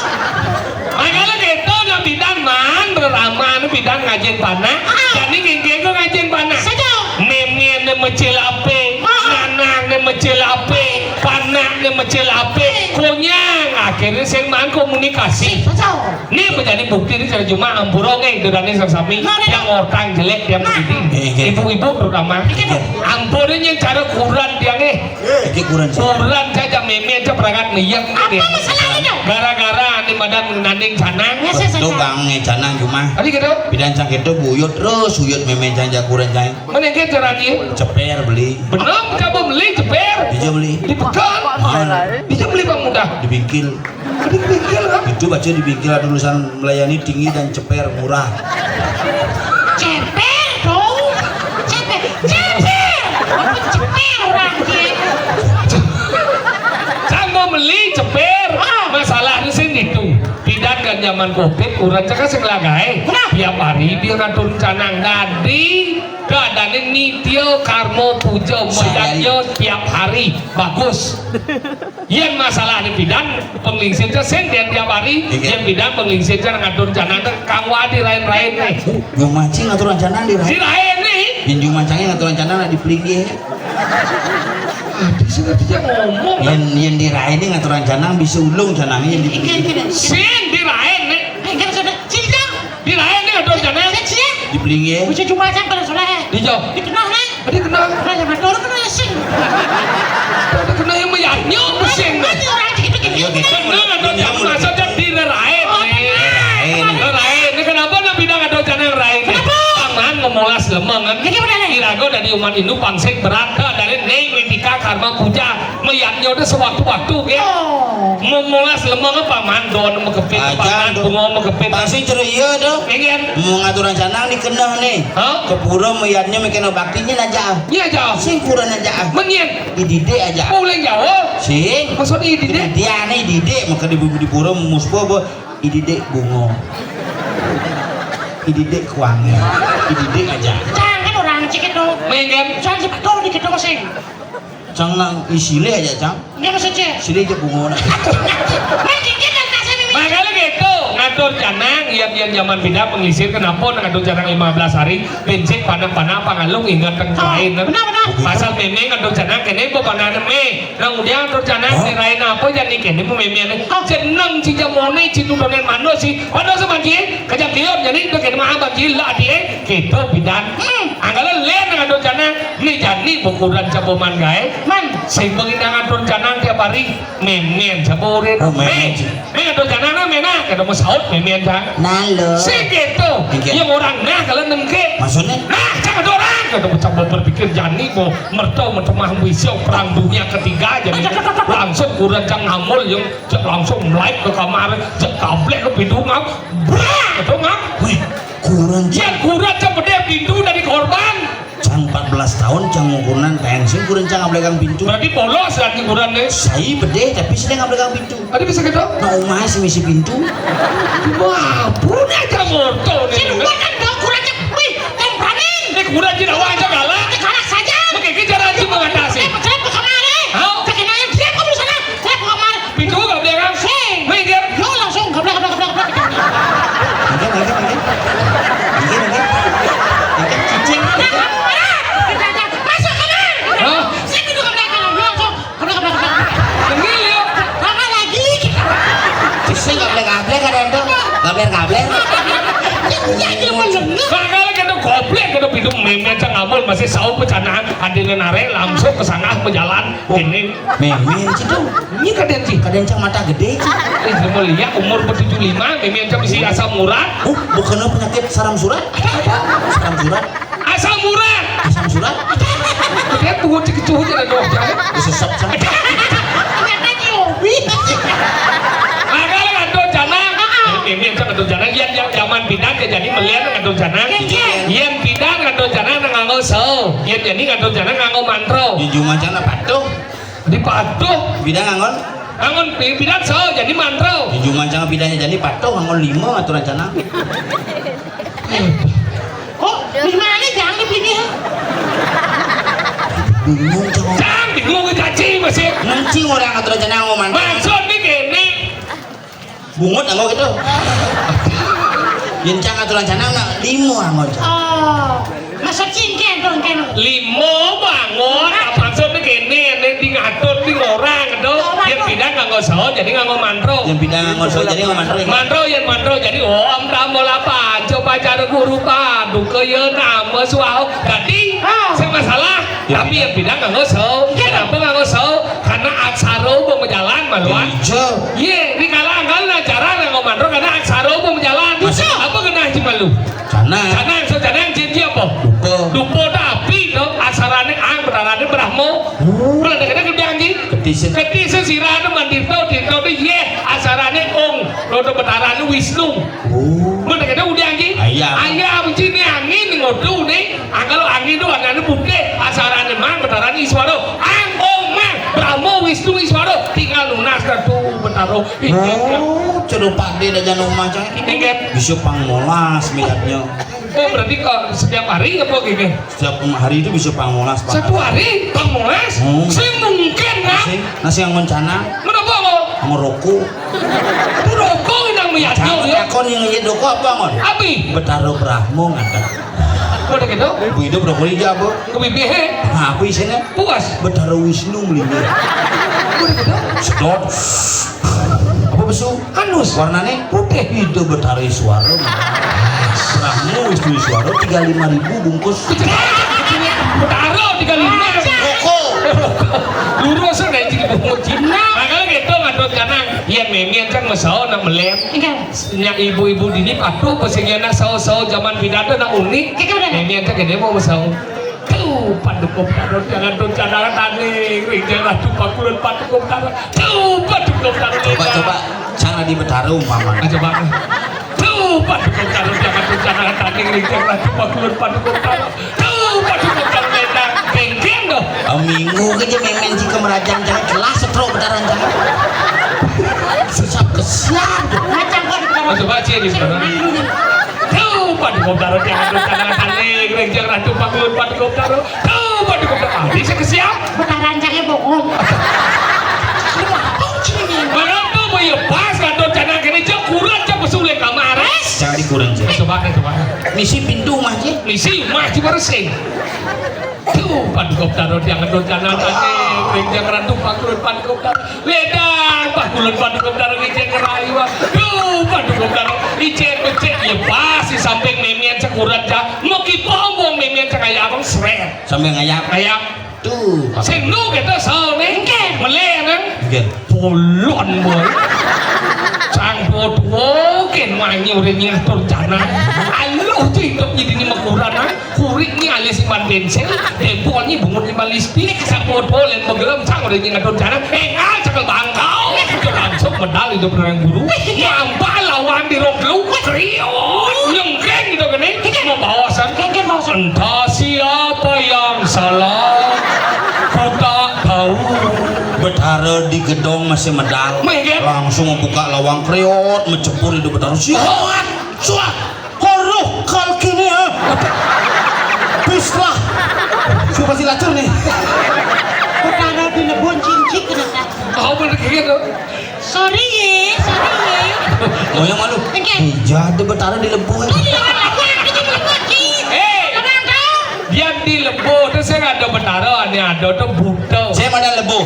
Makanya gitu, nah, pidan man, berama, nu pidan ngajin panah. Ah. Jadi ngingkir ku ngajin panah. Saja. Mémén né mecil apé, ah, nanang né mecil apé, panak né mecil apé, konyang. Akhirnya sing man komunikasi. Saja. Ini menjadi bukti ini cara cuma ampura nggih, dodane sami. Nah, nah, yang nah. Orang jelek dia mendidik. Iya, iya. Ibu-ibu terutama. Iya. Ampura yang cara kurang dia nggih. Iki kurang sih. Kurang saja mémé aja perangkat meyek. Apa masalahnya, dong? Gara-gara ane madan nanding canang. Ya, saya tuh saja. Bang, eh, canang cuma. Tadi gitu. Pidan cang gitu buyut terus, buyut mémé cang jakuran cang. Mana yang cara dia? Ceper beli. Benar, coba beli ceper. Bisa beli. Di pekan. Iya. Bisa beli bang mudah. Di bingkil. Di bingkil, kan? Itu baca di bingkil ada tulisan melayani tinggi dan ceper murah. Ceper dong. Ceper. Ceper. Apa ceper orang dia? Cang mau beli ceper. Ah. Masalahnya sih gitu. Pidan kan zaman covid, kurang cakap sing lagae. Nah. Tiap hari dia ngatur canang dadi. Keadaannya nitya karma puja sehari. Mayatnya tiap hari. Bagus. Yén masalah di pidan, penglingsir sing dia tiap hari, iya. Yén pidan penglingsir ngatur canang téh kang wadi rain-rain nih. Jung mancing ngatur canang di rain. Di rain nih. Yén jung mancing ngatur canang lah di pelinggih. Aduh, sih ngerti dia ngomong. Yén, yén di rain nih ngatur canang bisa ulung canang yén di pelinggih. Sing di rain nih. Enggak sudah. Sing dong. Di rain nih ngatur canang. Sing, sing. Di pelinggih. Bisa cuma canang pada sudah. Di jauh. Dikenal nih. Tadi kenal. Raja Batur kan racing. Tadi kenal yang meyaknya pusing. Kan orang gitu gitu. Iya, gitu. Kenal ada jam masa jam di rerain. Oh, nih. Rerain. Rerain. Ini kenapa Nabi dah ada jana rerain? Kenapa? Tangan memolas lemengan. Jadi benar, nih. Irago dari umat Hindu pangsik berangkat dari Neng Mitika Karma Puja. Meyaknya udah sewaktu-waktu, ya. Oh. Memolas lemengan paman don mekepit, aja paman tuh. Bunga mekepit. Pasti ceria tuh. Ingin. Mau ngatur rencana nih keneh nih. Hah? Ke pura meyaknya mikirnya baktinya aja. Iya, jauh. Sing pura aja. Menyen. Idide aja. Pulang jauh. Sing. Maksudnya idide? Idide aneh, idide. Maka di, di pura muspa, bo. Idide bunga. Idide kuangi. Idide aja. Jangan orang cik itu. Mengen. Jangan cepat tahu dikit dong sing. Cang nang isile aja, Cang. Ini maksudnya. Sile aja bunga. Main dikit dan kasih mimi. Makanya gitu. Ngatur canang, yén, yén jaman pidan panglisir, kenapa nak ngatur canang lima belas hari, bénjing panah-panah, pangalung ingat teng lain, nah. Benar, benar. Pasal mémé ngatur canang kéné bebanana mé. Nang udah ngatur canang, hah? Dirain apa jani kéné mémé né. Hah? Jeneng ci jamoné, ci tudonan manus, ci. Manus manci, kejam liur, jani itu kéné mah banci lah, adi, eh. Gitu, pidan. Hmm. Anggala lén ngatur canang, né jani bukuran caboman gaé. Man. Sing pengen ngatur canang tiap hari. Mémén, saburin. Oh, mémén. Mé, mé, aduh, jangan, mé, nah, kada mau saut, mémén, Cang. Nah, lo. Sing gitu. Iya. Yang orang, nah, kalau nengke. Maksudnya? Nah, jangan ada orang. Kada mau coba berpikir jani, mau mertau, mau cemah, bisa perang dunia ketiga, jadi langsung kurang Cang ngamul, yang cek langsung melai ke kamar, cek kablek ke pintu ngap, brak, itu ngap. Wih, kurang. Ya, kurang, cek bedé pintu dari korban. Cang empat belas tahun, Cang ngukuran pensiun, kurang Cang ngablekang pintu. Berarti polos kan ukurannya? Saya bedé, tapi saya ngablekang pintu. Ada bisa gitu? Nah, umah sih misi pintu. Wah, punya aja motor nih. Sing buat kan dong, kurang cek. Wih, kompraning. Ini kurang cina wajah galak. Galak saja. Oke, kita rajin mengatasi. Eh, pecelep ke kamar, eh. Hah? Pakai nanya, diam kamu di sana. Saya ke kamar. Pintu gak boleh kan? Sing. Minggir. Yo, langsung gablek, gablek, gablek, gablek. Minggir, minggir, minggir. Minggir, minggir. Minggir, cicing. Masuk kamar. Hah? Saya pintu gablek, gablek, langsung. Gablek, gablek, gablek. Minggir, yo. Apa lagi? Cicing gablek, gablek, ada itu. Gablek, gablek. Ya, ya, ya, mendengar. Makanya kita goblek, kita pintu mémén, Cang ngamul, masih saut pecanaan, hadirin aré, langsung ke sana, berjalan. Oh. Ini. Mémén, ci dong. Ini kadén, ci. Kadén Cang mata gedé, ci. Eh, semua lihat umur bertujuh lima, mémén Cang bisi asam urat. Oh, bukan penyakit saram surat? Ada, ada. Saram surat. Asam urat. Asam surat? Dia tuh cik tuh aja dong. Sesep, sesep. Ternyata nyobi. Makanya ngatur canang. Mémén Cang ngatur canang. Yén, yén jaman pidan ya jadi melihat ngatur canang. Iya, iya. Yén pidan ngatur canang nganggo saha. Yén jani ngatur canang nganggo mantra. Di jumah canang patuh. Di patuh. Pidan nganggon? Nganggon pi-, pidan saha, jani mantra. Di jumah canang pidannya jani patuh, nganggon lima aturan canang. Kok lima ané jangan dipilih? Bingung, Cang. Cang, bingung, caci, masih. Mancing orang aturan canang nganggon mantra. Maksudnya gini. Bungut anggo gitu. Yén Cang aturan canang nak limo anggo, Cang. Oh. Masa cingkén tuh, kan? Limo bangun, apa maksudnya gini, ini di ngatur di orang gitu. Orang. Yén pidan nganggo saha, jadi nganggo mantra. Yén pidan nganggo saha, jadi nganggo mantra. Mantra, yén mantra, jadi om tam bola panca upacara guru paduka ya nama swaha. Jadi, ah, sing masalah, ya, tapi pidan. Yén pidan nganggo saha. Iya. Kenapa nganggo saha? Karena aksara uba majalan, maluan. Iya. Yé, di kala anggal nah cara nganggo mantra karena aksara uba majalan. Masa? Apa genah ci malu? Canang. Canang, so canang, jin, jin apa? Dupa. Dupa tapi to, aksarané ang, betarané Brahma. Oh. Mula dék-dék gedang, ji. Ketisa. Ketisa sirané mandirta, dirta to yéh, aksarané ong, roda betarané Wisnu. Oh. Mula dék-dék udang, ji. Ayam. Ayam, ji, né angin, ngodo, né. Angkal angin to warnané putih, aksarané mang, betarané Iswara. Ang, ong, mang, Brahma, Wisnu, Iswara. Tinggal nunas ka to, betara. Oh, cedo padé dah jano omah, Cang. Inggih. Bisa pang molas milatnya. Oh, berarti kok setiap hari apa gini? Setiap hari itu bisa pang molas, Pak. Satu hari pang molas? Hmm. Sing mungkin, nah. Sing, nah, sing anggon canang. Menapa, Bang? Anggon roko. Itu roko yang meyadnya, ya? Takon yang ngejit roko apa, Ngon? Api. Betara Brahma ngaten. Udah gitu? Ibu hidup roko ini apa? Ke bibir, he? Nah, apa isinya? Puas. Betara Wisnu melinggih. Udah gitu? Sedot. Apa besu? Anus. Warnane putih. Itu Betara Iswara. Brahma Wisnu Iswara tiga lima ribu bungkus. Betara tiga lima. Roko. Lurus aja jadi bungkus. Nah, kalau gitu ngatur kanang. Iya, mémén kan mesau nak melem. Iya. Nya ibu-ibu dini patuh, pas sing anak sawo-sawo zaman pidato nak unik. Iya, bener. Mémén kan gede mau mesau. Tuh, paduka betara, jangan tuh cadangan tanding, ring jangan tuh pakulun paduka betara. Tuh, paduka betara. Coba, coba, cara di betara umpama. Ah, coba. Tuh, paduka betara, jangan tuh cadangan tanding, ring jangan tuh pakulun paduka betara. Tuh, paduka betara, lendang, bengkeng dong. Ah, minggu aja mémén si kemerajang, jangan kelas setro betaran, jangan. Susah kesian. Macam kok di betara. Ah, coba, Ci, di betara. Tuh, paduka betara, jangan tuh cadangan tanding, ring jangan tuh pakulun paduka betara. Tuh, paduka betara. Ah, bisa kesian. Betara rancangnya bohong. Mengapa, Boy? Pas ngatur canang kéné, cek kurang, cek pesulih. Misi pintu umah ci. Misi umah ci baresing. Duh, Paduka Betara tiang ngetut kanan ati, ring tiang rantu pakulun Paduka Betara. Ledang pakulun Paduka Betara ngicén ngerayu. Duh, Paduka Betara icén becik ya pas di samping memian cekurat ja. Meki pombong memian cek ayam srét. Sambil ngayap. Ngayap. Tuh, sing nu kita soalnya. Nggih. Melih kan? Nggih. Bolon boy. Cang tuwa-tuwa ken wanyi urip ngatur jana. Aluh tuh hidup jadi ini mekuran ah. Kurik ni alis iman bensin, dempol ni bungut iman listrik, sang botol yang begelem sang urip ngatur jana. Engal cekel bangkau. Itu langsung medal hidup orang guru. Mampa lawan di rok lu, kriut, nyengkeng gitu gini. Mau bawasan. Entah siapa yang salah, ku tak tahu. Betara di gedong masih medal. Mengget. Langsung membuka lawang kriot, mencepur itu Betara. Siat, suat, horuh kal kini ya. Bislah. Coba si lacur nih. Betara di lebon cincik kena. Oh, bener gitu. Sorry ye, sorry ye. Oh, yang malu. Oke. Iya, ada Betara di Lebo. Oh, di Lebo, aku yang bikin Lebo, Ci. Eh. Abang tahu? Dia di Lebo, terus saya ada Betara, ini ada tuh buta. Saya mana Lebo?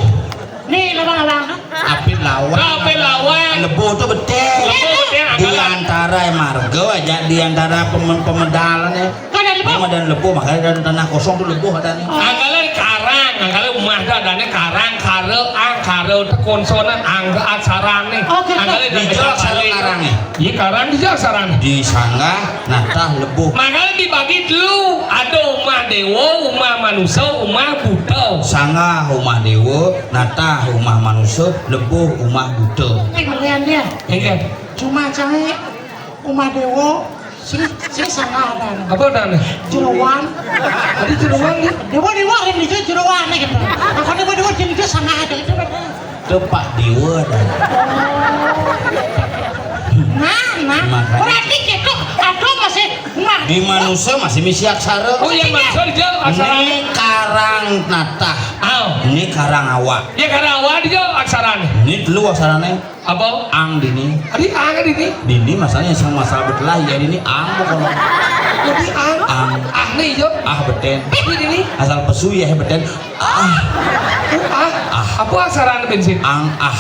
Nih, abang-abang tuh. Apit lawan. Apit lawan. Lebo tuh betul. Lebo betul, di antara marga aja, di antara pem-, pemedalan ya. Kan ada Lebo. Memang ada Lebo, makanya ada tanah kosong tuh Lebo ada nih. Angkala karang, angkala umah tuh adanya karang, kara, ang, kara tuh konsonan, angga aksarane. Oh, gitu. Angkala di jawab aksara karang nih. Iya, karang di jawab aksarane. Di sanggah, natah, lebo. Makanya dibagi dulu, ada umah dewa, umah manusia, umah buta. Sanggah umah dewa, natah umah manusia, lebo umah buta. Ini kalian dia. Iya. Cuma cai umah dewa, sing, sing sanggah ada. Apa ada? Jeroan. Tadi jeroan ya? Dewa, dewa, yang itu jeroan gitu. Apa dewa, dewa, yang itu sanggah ada gitu. Tepak dewa dah. Nah, nah. Makanya. Berarti gitu, aduh masih, nah. Di manusia masih misi aksara. Oh, yang manusia dia aksara. Ini karang natah. Oh. Ini karang awak. Ya, karang awak dia aksarane. Ini dulu aksarane. Apa? Ang dini. Adi ang dini. Dini masalahnya sang masalah betelah ya dini ang pokoknya. Jadi ang. Ang. Ah nih yo. Ah beten. Ini dini. Asal pesu ya beten. Ah. Oh, ah. Ah. Apa aksarane bensin? Ang ah.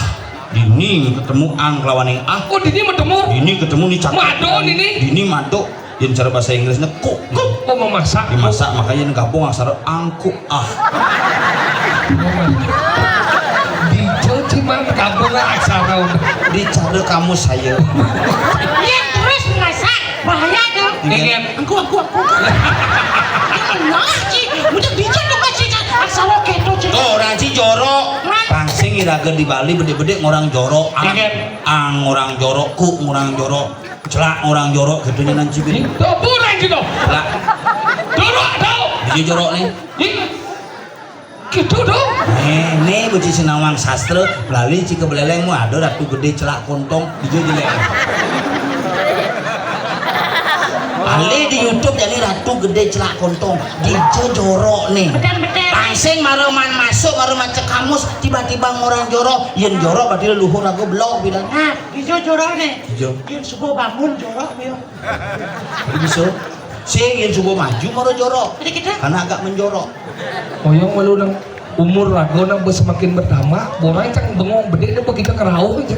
Dini ketemu ang kelawan yang ah. Oh, dini ketemu. Dini ketemu nih cakep. Mado dini. Dini mado. Yang cara bahasa Inggrisnya cook. Cook. Oh, memasak. Dimasak, makanya ini gabung aksara ang cook ah. Dijo cuma gabung aksara. Di cara kamu saya. Yang terus memasak. Bahaya dong. Ingat. Aku, aku, aku. Jangan lah, Ci. Udah bicara tuh, Ci. Asal oke tuh, Ci. Tuh, orang Ci jorok. Nah. Pangsing iraga di Bali bede-bede ngorang jorok. Ang, ingat. Ang ngorang jorok, ku ngorang jorok. Celak ngorang jorok, gitu nya nan Ci bede. Tuh, pura gitu. Celak. Jorok, tau. Biji jorok nih. Ih. Gitu dong. Nih, nih bocah sinawang sastra, lali cika beleleng mu ada ratu gede celak kontong, dija jelek. Bali di YouTube jadi ratu gede celak kontong, dija jorok nih. Betul, betul. Pangsing maruman masuk, maruman cekamus, tiba-tiba ngorang jorok, yen jorok berarti leluhur aku blok bilang. Nah, dija jorok nih. Dija. Yen subuh bangun jorok, yo. Bisa. Sing yen subuh maju mara jorok. Ada kita. Karena agak menjorok. Oyong malu nang umur raga nang semakin bertambah, borang cang bengong bedek dah kita kerauh aja.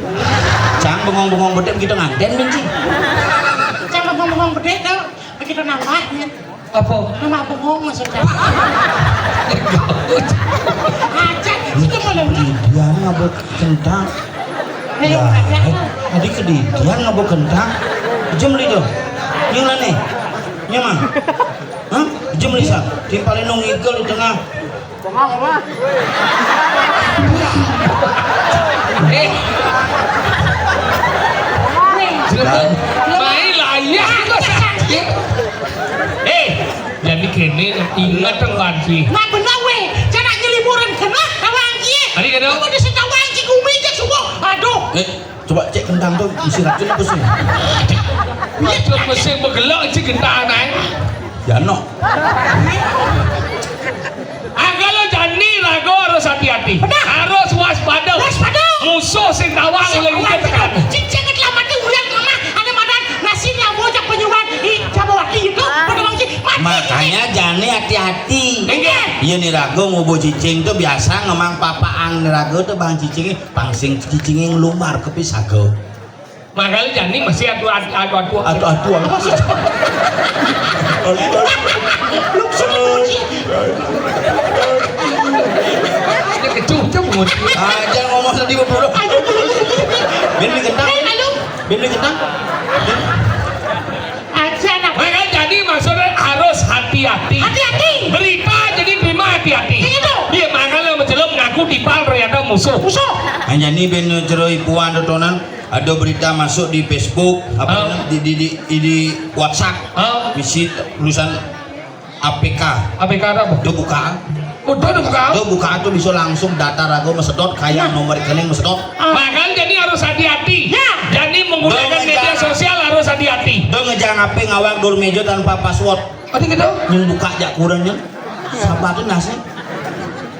Cang bengong-bengong bedek kita nganten benci. Cang bengong-bengong bedek dah kita nambah ya. Apa? Nama bengong maksudnya. Aja, itu malu. Dia ngabut kentang. Ayo, ya, ayo. Tadi kedidian ngabuk kentang. Jem lido. Nyulane. Nyamang. Hah? Jem lisan. Timpalin nong igel di tengah. Tengah, Oma. Eh. Mai layah. Eh. Jadi kene ingat teng banci. Nah bener weh, cara nyelimuran kena tawang kie. Tadi kena. Apa di setawang cie gumi cek semua. Aduh. Eh, coba cek kentang tuh isi racun apa sih? Racun mesin begelok cie kentang naik. Ya no. Angkala jani raga harus hati-hati. Benar. Harus waspada. Waspada. Musuh sing tawang sing lagi tawang tekan. Cing cing telah mati ulian mama ada madan nasi nyamuk jak penyuan. Ih, jamu wati itu. Hati-hati. Inggih. Iya, niraga ngubuh cicing to biasa ngemang papaang niraga to bang cicingé, pang sing cicingé nglumbar ka pisaga. Makanya jani masih atu-atu, atu-atu. Atu-atu. Ini kecucuk nguci. Aja ngomong sedih beburuk. Bin dikentang. Bin dikentang. Aja anak. Makanya jani maksudnya harus hati-hati. Hati-hati. Berita jadi terima hati-hati. Iya, makanya mencelok ngaku dipal ternyata musuh. Musuh. Hanya ni bin cerai puan totonan. Ada berita masuk di Facebook, apa namanya, di, di, di, di, di WhatsApp. Misi tulisan A P K. A P K ada apa? Dia buka. Oh, dia ada buka? Dia buka tuh bisa langsung data raga mesedot, kayak nomor rekening mesedot. Makanya jadi harus hati-hati. Ya. Jadi menggunakan media sosial harus hati-hati. Dia ngejang H P ngawak dur meja tanpa password. Ada gitu? Yang buka jak kurangnya. Sabar tuh nasi.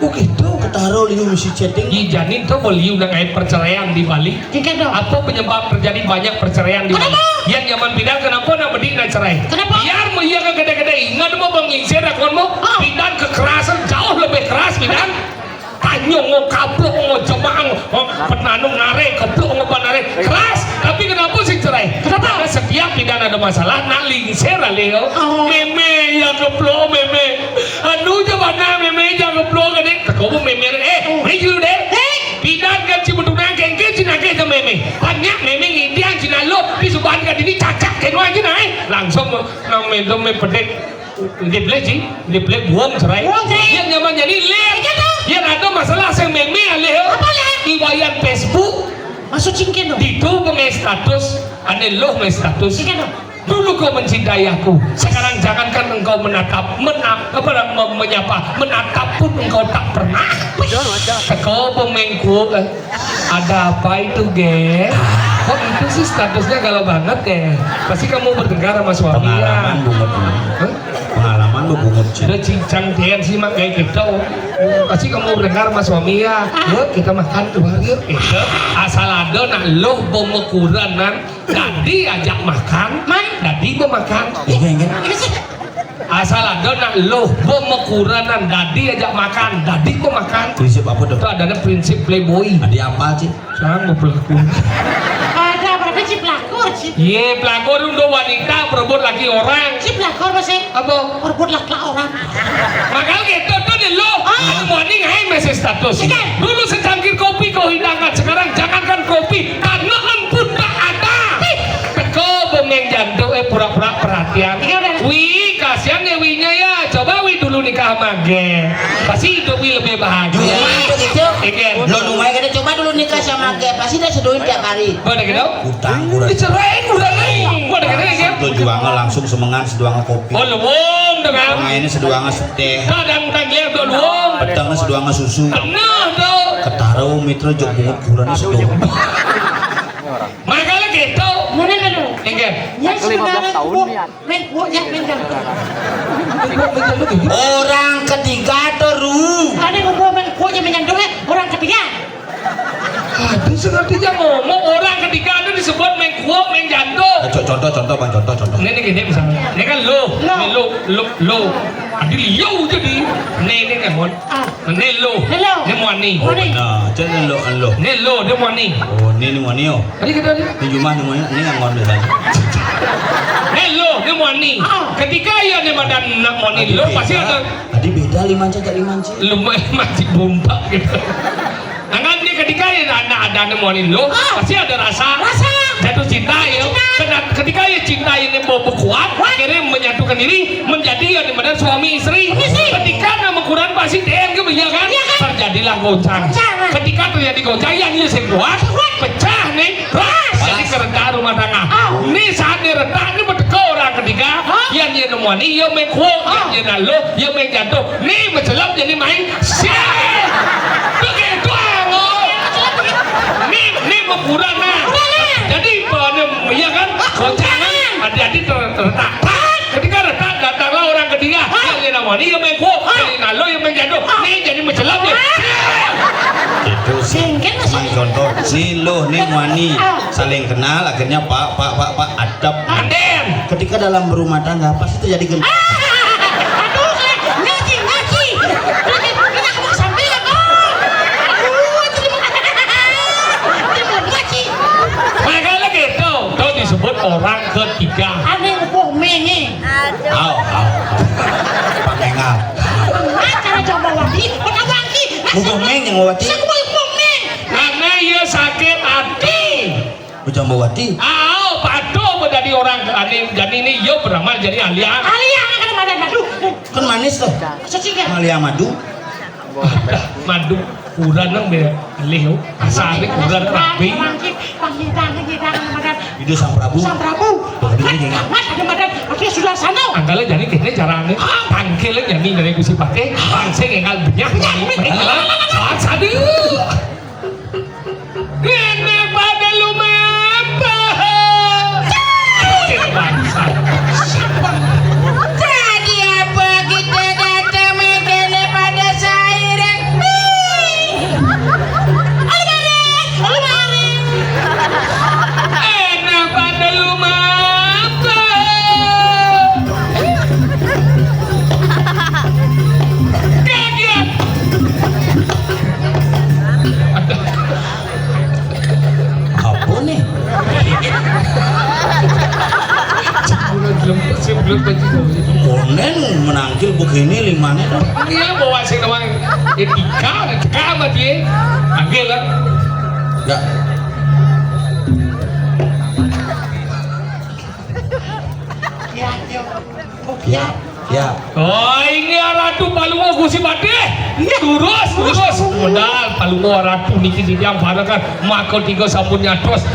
Oh gitu. Ketaro liu misi chatting. Iya, jani to beliau nak ngait perceraian di Bali. Apa penyebab terjadi banyak perceraian di Bali? Kenapa? Yang zaman pidan kenapa nak bedik nak cerai? Kenapa? Biar mau iya ke gede-gede ingat mau bang lingsir akun mau pidan kekerasan jauh lebih keras pidan. Tanya mau kaplok mau jemang mau penanung narik keplok mau panare keras. Tapi kenapa sih cerai? Kenapa? Karena setiap pidan ada masalah nak lingsir alih. Mémé yang keplok mémé. Anu je bana mémé jang geplok ka dek. Teko bu mémé eh, mai julu dek. Pidan kan ci betunang kengke ci nake jang mémé. Banyak mémé ngidiang ci nalo di subahan ka dini cacak kenwa ci nai. Langsung nang médom mé pedek. Dia boleh ci, dia boleh buang cerai. Buang cerai. Yang nyaman jadi leh. Yang ada masalah sing mémé alih. Apa leh? Iwayan Facebook. Masuk cingkin tu. Ditu pengais status, ane loh pengais status. Cingkin tu. Dulu kau mencintai aku, sekarang jangankan engkau menatap, mena, apa, me- menyapa, menatap pun engkau tak pernah. Teko pemengku, eh. Ada apa itu, ge? Kok itu sih statusnya galau banget, ge? Pasti kamu bertengkar sama suami ya? Pengalaman bungut. Hah? Pengalaman lu bungut sih. Udah cincang dia sih mak kayak gitu. Pasti kamu bertengkar sama suami ya? Yuk kita makan keluar yuk. Gitu. Asal ada nak loh pemekuran nan Dadi ajak makan, dadi bemakan. Asal ada nak loh bemekuranan, dadi ajak makan, dadi bemakan. Prinsip apa tuh? Itu adalah prinsip playboy. Ada apa sih? Sang pelaku. Ada apa ada ci pelaku ci? Ye, pelaku itu untuk wanita berebut laki orang. Ci pelaku apa sih? Apa? Berebut laki orang. Makanya gitu tuh nih lo. Morning hai message status. Dulu secangkir kopi kau hidangkan, sekarang jangankan kopi, tangan pun tak ada. Teko bengeng jantung eh pura-pura perhatian. Wi, kasihan ya winya ya. Coba wi dulu nikah sama ge. Pasti hidup wi lebih bahagia. Dulu begitu. Lo numai kada coba dulu nikah sama ge, pasti dah seduin tiap hari. Boleh gitu? Utang kurang. Dicerai kurang nih. Boleh gitu ya? Itu juangnya langsung semengan, seduang kopi. Oh, luwung dengan. Pengainnya seduang teh. Kadang tak lihat tuh luwung. Petengnya seduang susu. Benar tuh. Ketaro mitra jok bungut kurang seduang. Makanya gitu. Mana kan lu? Ingat. Yang sebenarnya gua main gua ya main jantung. Orang ketiga tuh ru. Ada gua main gua ya main jantung ya orang ketiga. Aduh, sepertinya ngomong orang ketiga itu disebut main gua main jantung. Contoh, contoh, bang, contoh, contoh. Ini, ini gini misalnya. Ini kan lo, ini lo, lo, lo. Adi liau jadi. Ini, ini kan mon. Ini lo. Ini lo. Ini muani. Oh, benar. Jadi lo, lo. Ini lo, ini muani. Oh, ini, ini muani oh. Tadi kita ni. Ini cuma ini muani, ini yang ngon biasa. Ini lo, ini muani. Ketika ya ni badan nak muani lo pasti ada. Tadi beda lima cak lima cak. Lumayan mati buntak gitu. Angan ni ketika ya anak ada ni muani lo, pasti ada rasa. Rasa. Jatuh cinta ya. Ketika ya cinta ini mau berkuat, akhirnya menyatukan diri menjadi yang dimana suami istri. Ketika nama Quran pasti D N ke beliau kan? Terjadilah goncang. Ketika terjadi goncang, yang ini sing kuat, pecah nih, ras. Jadi kerendah rumah tangga. Nih saat nih retak nih berteka orang ketiga, yang dia nemuan nih, yang main kuok, yang dia nalo, yang main jatuh. Nih mencelap jadi main sial. Begitu angol. Nih, nih berkurang nah. Jadi pada ya kan, goncangan, hati-hati ter- terretak. Ketika retak datanglah orang ketiga, yang dia nemuan nih, yang main kuok, yang dia nalo, yang main jatuh. Nih jadi mencelap nih. Itu sih. Singkin masih. Contoh, nih lo, nih muani, saling kenal, akhirnya pak, pak, pak, pak, adab. Aden. Ketika dalam berumah tangga pasti terjadi gen- Aduh, saya, ini Ketiga. Ane ngupuh méng. Au, au. Pangéngal. Nah, cara coba wati, pernah wati. Ngupuh méng yang wati. Sing ngupuh méng. Karena ia sakit hati. Bujang Bawati. Au, patuh menjadi orang, ane jani ini ia beramal jadi alia. Alia, kan madan madu. Kan manis tuh. Suci kan? Alia madu. Madu kurang nang be alih. Asal ni kurang rapi. Panggil, panggil, panggil, madan. Itu Sang Prabu. Sang Prabu. Amat ada madan. Akhirnya sudah sana. Anggala jani kene carane. Panggil jani dari Gusti Patih. Langsung engal banyak. Saat sadu. Kene pada lumapah. Kene bangsat. Jadi apa kita datang kene pada sairing? Aduh, aduh, aduh. Kene pada lumapah. Kaget. Apa nih? Konen menangkil begini limane dong. Iya, bawa sing namanya etika, etika sama dia. Ambil lah. Ya. Ya, ya. Ya. Ya. Oh, ini Ratu Palungo Gusti Patih. Iya. Terus, terus. Modal Palungo Ratu niki titiang parekan maka tiga sampun nyatos.